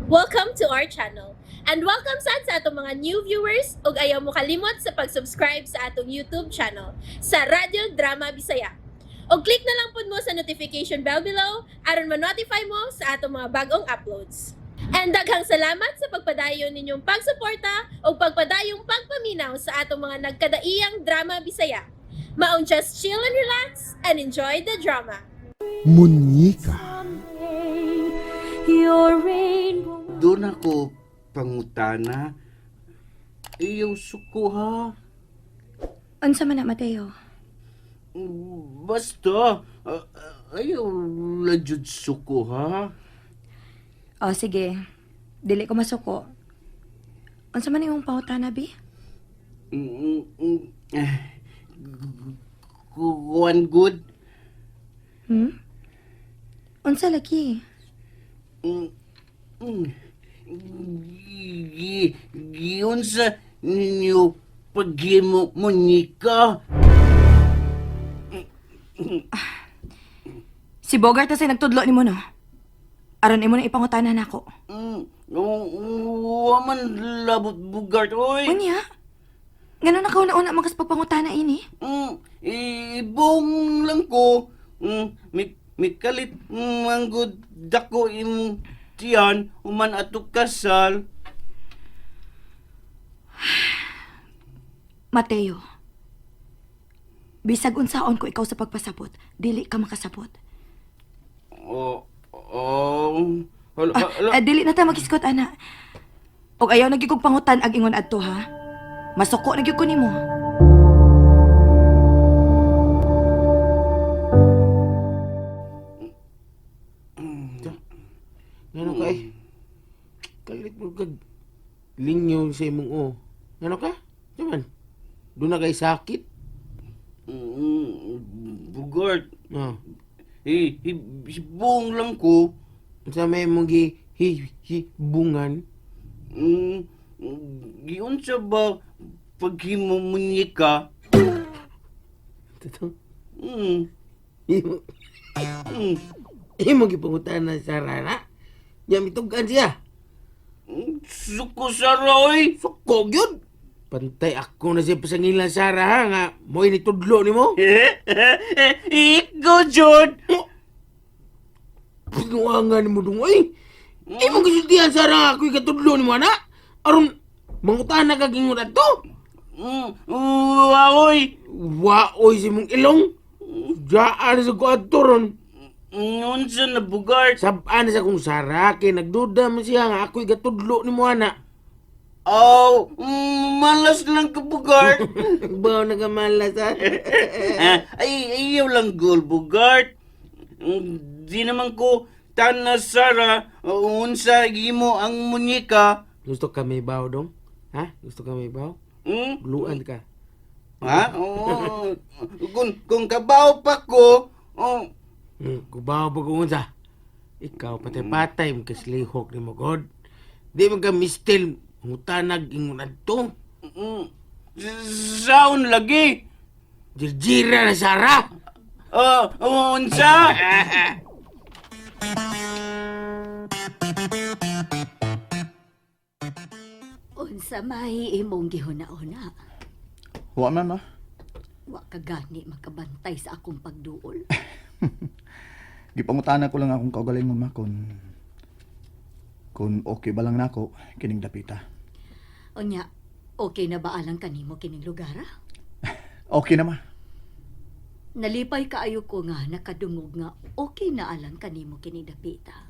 Welcome to our channel. And welcome sad sa atong mga new viewers ug ayaw mo kalimot sa pag-subscribe sa atong YouTube channel sa Radyo Drama Bisaya. Og click na lang pud mo sa notification bell below aron ma-notify mo sa atong mga bagong uploads. And daghang salamat sa pagpadayon ninyong pagsuporta ug pagpadayong pagpaminaw sa atong mga nagkadaiyang drama Bisaya. Maong just chill and relax and enjoy the drama. Munyika. Your rainbow. Doon ako pangutana. Iyaw suko ha. Unsa man na, Mateo? Basta, ayaw la jud suko ha. O, sige. Dili ko masuko. Unsa man imong pangutana, bi? Eh, One good. Unsa lagi? Mm, mm. Giunsa ninyo paghimo munyika. Si Bogart na say nagtudlo nimo, no? Aron imo na ipangutana nako. Wa man labot bugart oy. Unya? Ngano na kauna-una man kas pagpangutana ini? Ibong lang ko. Mikalit manggod dako imong tiyan human ato kasal. Mateo. Bisag unsaon ko ikaw sa pagpasabot, dili ka makasabot. Oh, oh. Hala, Ah, hala. eh, dili na ta magiskot ana. Og ayaw na gyud kog pangutan ag ingon adto ha. Masuko na gyud ko nimo. Ngano ka eh? Kalit mo kag lingyo sa imong o. Ngano ka? Diyan. Doon na kay sakit. Bugart. Oh. Eh, ibong lang ko. Unsa may imong gi hi, hi bungan? Giunsa ba paghimo munyika? Totoo. Imo imo gipangutan na sa rana. Nya mitugan siya. Suko sa roy. Suko gyud. Pantay ako na siya pasangilan Sara ha nga mo'y nitudlo nimo. Ikaw, Jod. Pinuangan mo dong oy. Imo gisultihan Sara nga ako'y katudlo nimo ana. Aron mangutan na kag ingon adto. Waoy. Waoy si mong ilong. Daan sa ko adto ron. Unsa na bugart? Sabaan sa kong Sara kay nagduda man siya nga ako'y gatudlo nimo ana. Oh, malas lang ka bugart. Baw na ka malas ha. Ah, ay, ayaw lang gol bugart. Di naman ko tana Sara unsa gimo ang munyika. Gusto ka may baw dong? Ha? Gusto ka may baw? Gluan ka. Ha? Oo. Kung kabaw pa ko, oh, Kubaw pa kung unsa. Ikaw patay-patay mo kaslihok ni mo God. Di man ka mistil mutanag ingon adto. Saon lagi. Jirjira na Sara. Oh, unsa? Unsa may imong gihuna-una. Wa man ma. Wa ka gani makabantay sa akong pagduol. Gipangutana ko lang akong kaugalingon ma kung okay ba lang nako kining dapita. Unya, okay na ba alang kanimo kining lugar? Ah? Okay na ma. Nalipay kaayo ko nga nakadungog nga okay na alang kanimo kining dapita.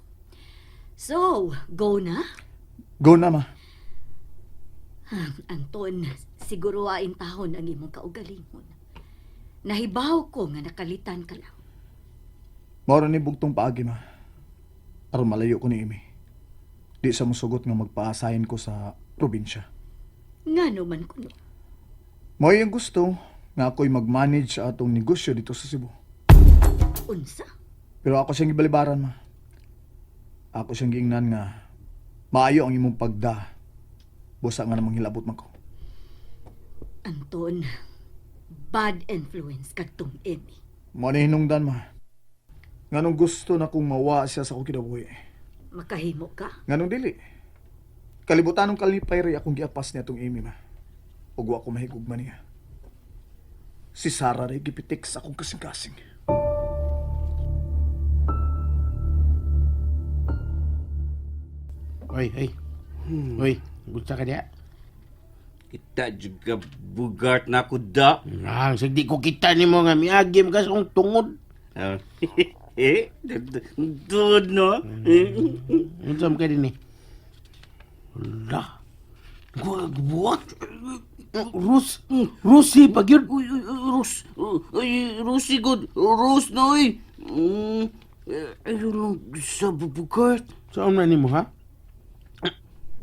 So, go na. Go na ma. Ah, Anton, siguro ain tahon ang imong kaugalingon. Nahibaw ko nga nakalitan ka lang. Mao ra ni bugtong paagi ma. Aron malayo ko ni Amy. Di sa mosugot nga magpaasahin ko sa probinsya. Ngano man kuno. Mao yung gusto nga ako'y mag-manage sa atong negosyo dito sa Cebu. Unsa? Pero ako siyang gibalibaran ma. Ako siyang giingnan nga maayo ang imong pagda. Busa nga namang hilabot man ko. Anton, bad influence kadtong Emmy. Mao ni hinungdan ma. Nganong gusto na kong mawa siya sa akong kinabuhi. Makahimo ka? Nganong dili? Kalibutan ng kalipay rin akong giapas niya itong Amy, ma. Ug wa ko mahigugma niya. Si Sarah rin gipitik sa akong kasing-kasing. Oy, oy. Oy, gusto ka diya? Kita juga Bugart na ako da. Ah, sige di ko kita nimo nga miagim ka sa akong tungod. Ah, eh, dude no? Unsa man ka din eh? Wala. Buwak. Rus. Rusi pag yun. Uy, uy, uy, Rus. Uy, Rusi good. Rus na, uy. Ayun lang sa Bugart. Saan na nimo ha?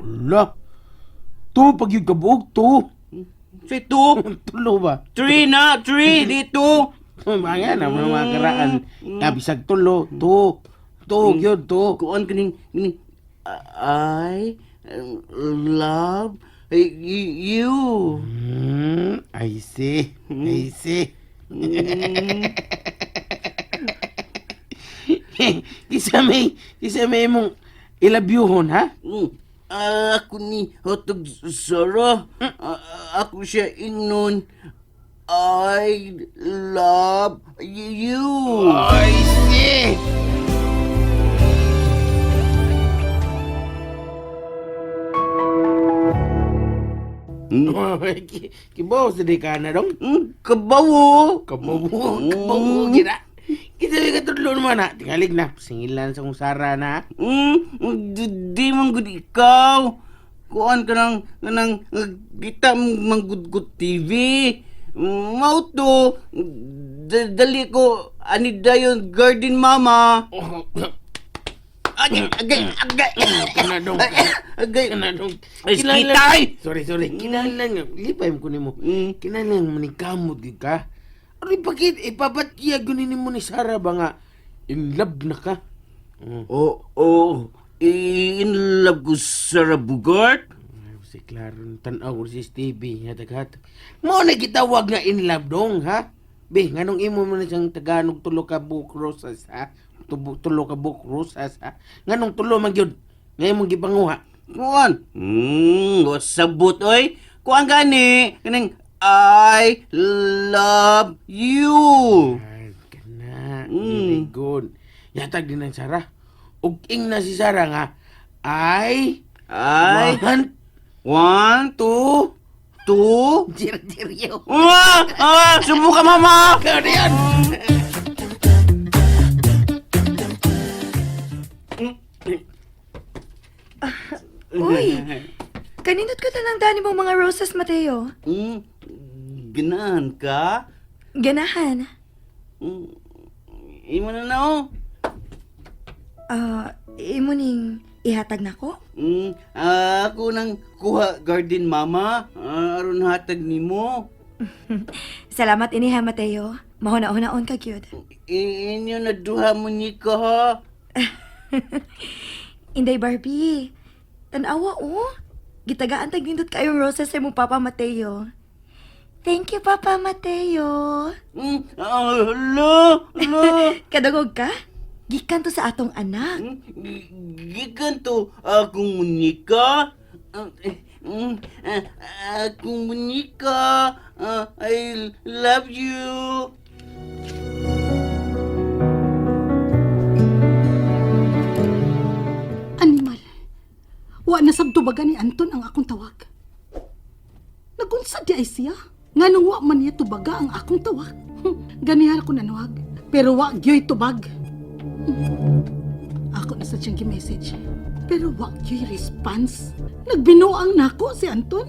Wala. To pag yun kabuok to. Say two. Tulo ba? Three na, three. Dito. Mga na mga karaan. Kabisag tulo. To. To yun to. Kuan kaning kaning I love you. I see. I see. Kisa may imong ilabyuhon ha? Ako ni Hotog Sarah. Ako siya ingnon. I love you. I see. Kibaw sa di ka na dong. Kabawo. Kabawo, kabawo gira. Kita may katudlo naman na. Tingalig na, singilan sa kong Sara na. Di man gud ikaw. Kuan ka nang kanang kita manggudgud TV. Mao to dali ko ani dayon garden mama. Agay agay agay. Kana dong. Agay. Kana dong. Ay, kitay! Sorry, sorry. Kinahanglan nga. Lipay mo ko nimo. Kinahanglan mo ni kamot gyud ka. Ano ipakit ipabatya gunin nimo ni Sara ba nga in love na ka? Oh, oh, in love ko Sarah Bugart. Ay, si Claro, tanaw ko si Stevie, hatag-hatag. Mo na gitawag nga in love dong, ha? Be, nganong imo man na siyang Tagalog tulo ka buok rosas, ha? Tubo, tulo ka buok rosas, ha? Nganong tulo man gyud? Nga imong gipanguha. Kuan. Wasabot oy. Kuan gani kaning I love you. Ay, kana. Very good. Yatag din ang Sarah. Ug ing na si Sarah nga, I I want want to to Jirjiryo. Ah! Ah! Subo ka, mama! Ikaw na yan! Uy, kaninot ko tanang dani mong mga roses, Mateo. Ganahan ka? Ganahan. Imo na na, oh. Ah, imo ning ihatag na ko? Ako nang kuha garden, mama. Aron hatag nimo. Salamat ini ha, Mateo. Mahuna-hunaon ka gyud. Inyo na duha mo ni ka, ha? Inday Barbie, tanawa oh. Gitagaan tag nindot kayong roses sa imong Papa Mateo. Thank you, Papa Mateo. Hala! Hala! Kadagog ka? Gikan to sa atong anak. Gikan to akong munika. Akong munika. I love you. Animal. Wa na sabtubagan ni Anton ang akong tawag. Nagunsa di ay siya. Nganong wa man niya tubaga ang akong tawag. Ganihan ako nanuwag. Pero wa gyoy tubag. Ako na sa siyang gi-message. Pero wa gyoy response. Nagbinuang nako si Anton.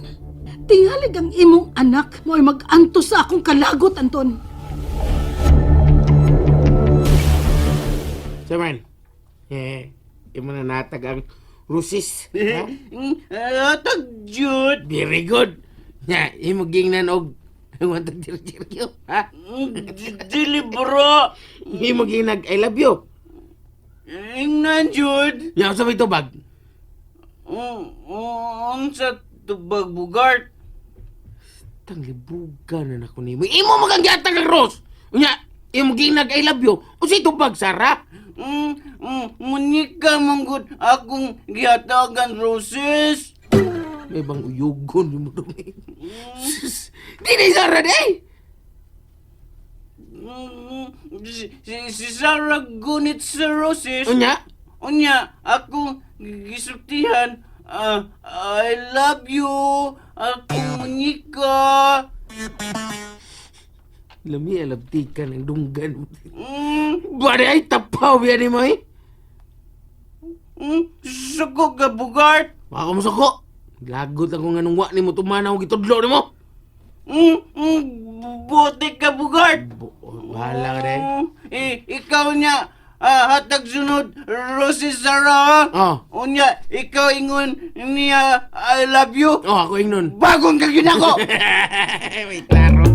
Tingalig ang imong anak mo ay mag-antos sa akong kalagot, Anton. Saman, eh, imo na natag ang rusis. Ha? Atag jud. Very good. Nya, imo gingnan og want to jirjiryo, ha? Dili bro. Imo ginag I love you. Ingnan jud. Nya sa may tubag. Unsa tubag bugart? Tanglibuga na nako nimo. Imo magang giatag ang ros. Unya, imo ginag I love you. Unsay tubag Sara? Munyika manggod akong gihatagan roses. May bang uyugon mo dong eh. Sus, di na Sarah di ay! Si Sarah gunit sa roses. Unya? Unya, akong gisultihan. Ah, I love you. Akong munyika. Lami alabtikan ang dunggan mo. Mm, Bari ay tapaw yan ni mo eh. Suko ka, Bugart. Baka mo suko. Lagot ako nga nung wa ni mo tumanaw gitudlo ni mo. Bote ka, Bugart. Bahala ka rin. Ikaw niya, hatag sunod, Rosie Sarah. Oh. Unya, ikaw ingon niya, I love you. Oh, ako ingnon. Bagong kagyun ako! May klaro.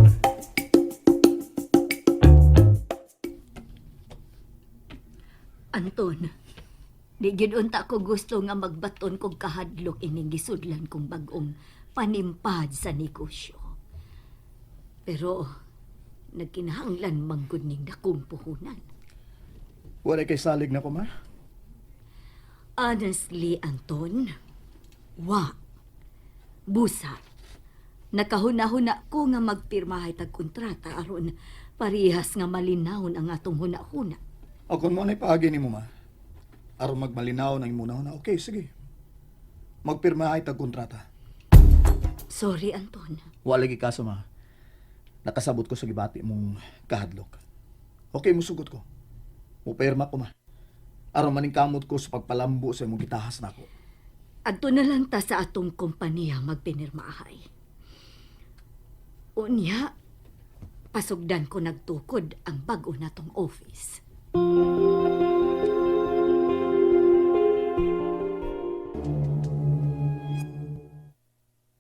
Anton, di gyud unta ko gusto nga magbaton kog kahadlok ining gisudlan kong bag-ong panimpad sa negosyo. Pero nagkinahanglan manggod ning dakong puhunan. Wala kay salig na ko, ma. Honestly, Anton, wa. Busa. Nakahuna-huna ko nga magpirmahay tag kontrata aron parehas nga malinawon ang atong huna-huna. O kung mo na'y paagi ni mo, ma, aron magmalinaw ng imong na, okay, sige. Magpirma ay tag kontrata. Sorry, Anton. Wala lagi kaso, ma. Nakasabot ko sa gibati mong kahadlok. Okay, musugot ko. Mupirma ko, ma. Aron maningkamot ko sa pagpalambo sa imong gitahas nako. Adto na lang ta sa atong kompanya magpinirmahay. Unya, pasugdan ko nagtukod ang bag-o natong office.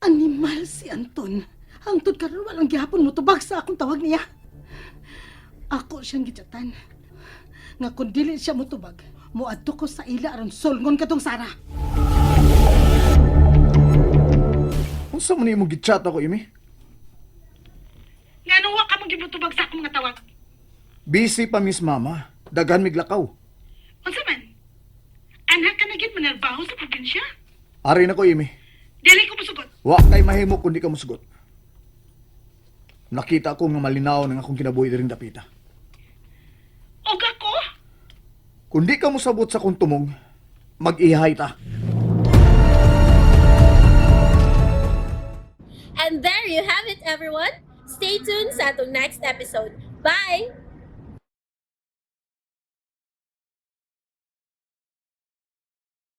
Animal si Anton. Hangtod karon walang gihapon mo tubag sa akong tawag niya. Ako siyang gitsatan. Nga kung dili siya motubag, moadto ko sa ila aron solngon katong Sara. Unsa man imong gitchat ako, Imi? Nganong wa ka mong gibutubag sa akong mga tawag? Busy pa, Miss Mama. Daghan miglakaw. Unsa man? Anak ka na gyud manarbaho sa probinsya? Ari na ko, Imi. Dili ko musugot. Wa kay mahimo kundi ka musugot. Nakita ko nga malinaw ng akong kinabuhi diring dapita. Og ako? Kundi ka mosabot sa akong tumong, mag-ihay ta. And there you have it, everyone. Stay tuned sa atong next episode. Bye!